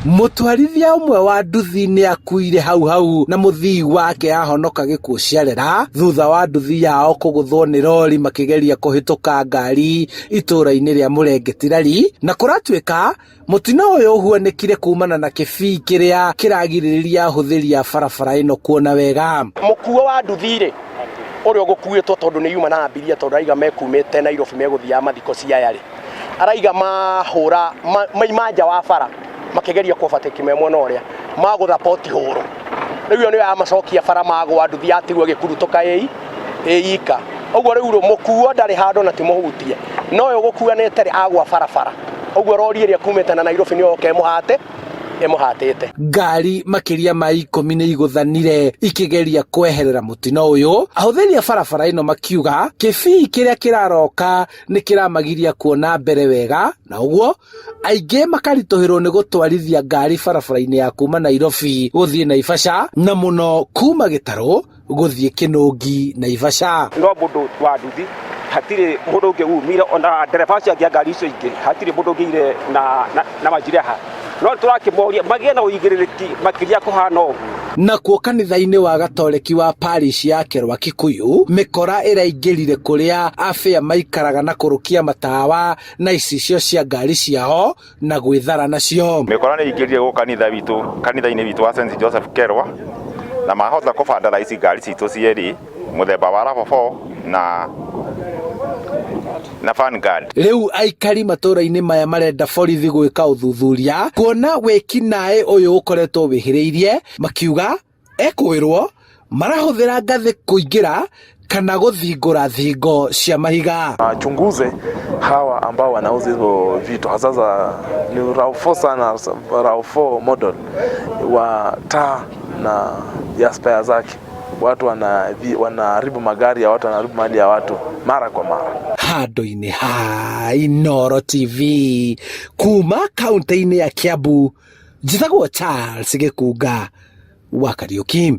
Mũtwarithia ũmwe wa nduthi nĩ akuire hau hau na mũthii wake ahonoka gĩkuũ ciarera thutha wa nduthi yao kũgũthwo nĩ rori makĩgeria kũhĩtũka ngari itũũra-inĩ rĩa Mũrengetirari na kũratuĩka mũtino ũyũ ũhuanĩkire kumana na kĩbii kĩrĩa kĩragirĩrĩria ahũthĩri a barabara ĩno kuona wega. Mũkuo wa nduthi rĩ ũrĩa ũgũkuĩtwo tondũ nĩ yuma na abiria tondũ araiga mekumĩte Nairobi megũthiaga mathiko Siaya rĩ, araiga mahũra maima nja wa bara makĩgeria kũ overtake me mwena ũrĩa magũtha poti hũrũ rĩu ĩyo nĩyo yamacokia bara magwa nduthi yatigwo ĩgĩkurutũka ĩi ĩika ũguo rĩu rĩ mũkuo ndarĩ handũ na ti mũhutie no ũyũ ũgũkuanĩte rĩ agwa barabara ũguo rori ĩrĩa kumĩte na Nairobi nĩyo yoka ĩmũhate ĩmũhatĩte. Ngari makĩria ma ikũmi nĩ igũthanire ikĩgeria kweherera mũtino ũyũ, ahũthĩri a barabara ĩno makiuga kĩbii kĩrĩa kĩraroka nĩ kĩramagiria kuona mbere wega na ũguo aingĩ makaritũhĩrwo nĩ gũtwarithia ngari barabara-inĩ ya kuma Nairobi gũthiĩ Naivasha na mũno kuma Gĩtarũ gũthiĩ Kĩnũngi Naivasha. No mũndũ wa nduthi hatirĩ mũndũ ũngĩ umire ona ndereba acio angĩ a ngari icio ingĩ hatirĩ mũndũ ũngĩire na, na, na majeraha no tũrakĩmoria magĩe na ũigĩrĩrĩki makĩria kũhana ũguo. Nakuo kanitha-inĩ wa Gatoreki wa parish ya Kerwa Kikuyu, mĩkora ĩraingĩrire kũrĩa abĩa maikaraga na kũrũkia matawa na icicio cia ngari ciao na gwĩthara nacio. Mĩkora nĩ ĩingĩrire gũkũ kanitha witũ kanitha-inĩ witũ wa St Joseph Kerwa na mahota kũ vandalize ngari citũ cierĩ mũthemba wa RAV4 na na Vanguard. Rĩu aikari matũra-inĩ maya marenda borithi gwĩka ũthuthuria kuona wĩki-naĩ ũyũ ũkoretwo wĩhĩrĩirie, makiuga ekũĩrwo marahũthĩra ngathĩ kũingĩra kana gũthingũra thingo cia mahiga. Wachunguze hawa ambao wanauza hizo vitu hasa ni RAV4 sana, RAV4 model wa taa na ya spare zake. Watu wanaharibu magari ya watu, wanaharibu mali ya watu mara kwa mara. Handũ-inĩ ha Inooro TV kuma kaunti-inĩ ya Kiambu, njĩtagwo Charles Gĩkunga wa Kariũki.